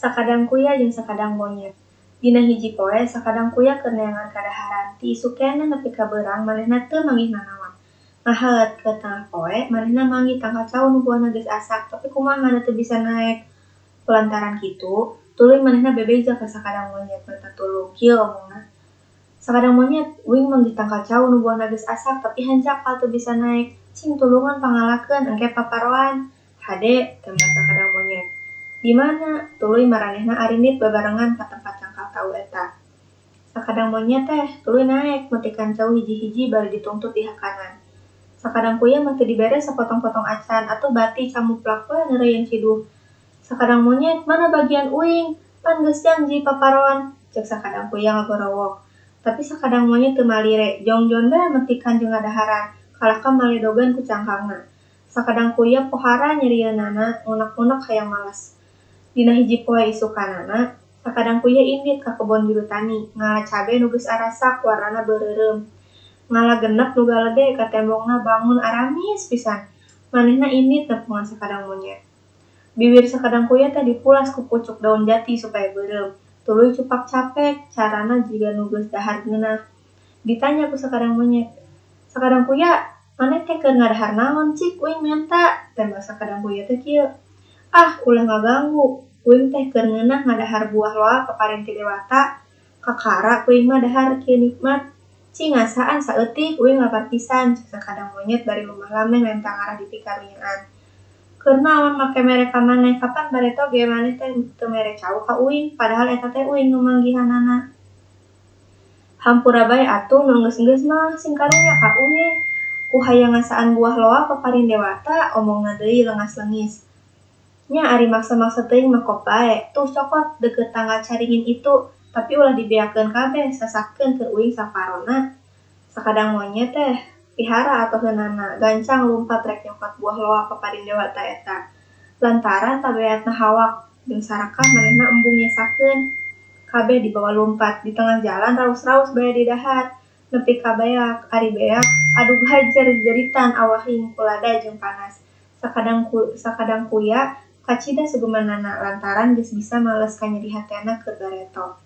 Sakadang kuya jeung sakadang monyet. Dina hiji poe sakadang kuya keur neangan kadaharan. Ti isuk keneh nepi ka beurang manehna teu manggih nanaon. Ngahaeut ke tengah poe manehna manggih tangkal cau nu buahna geus asak tapi kumaha da teu bisa naek. Kulantaran kitu, tuluy manehna bebeja ka sakadang monyet menta tulung. Kieu omongna. Sakadang monyet, uing manggih tangkal cau nu buahna geus asak tapi hanjakal teu bisa naek. Cing tulungan pangalakeun engke paparoan. Hade, tembak sakadang monyet. Di mana? Tuluy maranehna arindit babarengan ka tempat cangkal cau eta. Sakadang monyet teh tuluy naek metikan cau hiji-hiji bari ditungtut di hakanan. Sakadang kuya mah teu dibere sapotong-potong acan atuh bati camuplak we neureuyeun ciduh. Sakadang monyet, mana bagian uing? Pan geus janji paparoan, cek sakadang kuya ngagorowok. Tapi sakadang monyet teu malire, jongjon bae metikan jeung ngadaharan, kalahka maledogan ku cangkangna. Sakadang kuya pohara nyerieunana, ngunek-ngunek hayang males. Dina hiji poe isukanana, sakadang kuya indit ka kebon juru tani, ngala cabe nu geus arasak warnana beureureum. Ngala genep nu galede ka tembongna bangun aramis pisan. Manehna indit nepungan sakadang monyet. Bibir sakadang kuya teh dipulas ku pucuk daun jati supaya beureum. Tuluy cupak capek, carana jiga nu geus dahar ngeunah. Ditanya ku sakadang monyet, "Sakadang kuya, maneh teh keur ngadahar naon cik uing menta?" Tembak sakadang kuya teh kieu. "Ah, ulah ngaganggu. Uing teh keur ngeunah ngadahar buah loa paparin ti dewata. Kakara uing mah dahar kieu nikmat. Cing ngasaan saeutik uing lapar pisan," cek sakadang monyet bari lumah lameh menta ngarah dipikarunyaan. "Keur naon make mere ka maneh, kapan bareto ge maneh teh teu mere cau ka uing, padahal eta teh uing nu manggihanana." "Hampura bae atuh nu enggeus-enggeus mah sing karunya ka uing. Ku hayang ngasaan buah loa paparin dewata," omongna deui lengas-lengis. "Nya ari maksa-maksa teuing mah kop bae, tuh cokot deukeut tanggal caringin itu, tapi ulah dibeakeun kabeh, sasakkeun keur uing saparona." Sakadang monyet teh pihara atoheunana, gancang lumpat rek nyokot buah loa paparin dewata eta. Lantaran tabeatna hawak jeung sarakah manehna embung nyesakeun. Kabeh dibawa lumpat, di tengah jalan raus-raus bae didahar, nepi ka beak, ari beak adug hajar jeritan awahing ku lada jeung panas. Sakadang kuya kacida sugemanana lantaran geus bisa males kanyeri hatena keur bareto.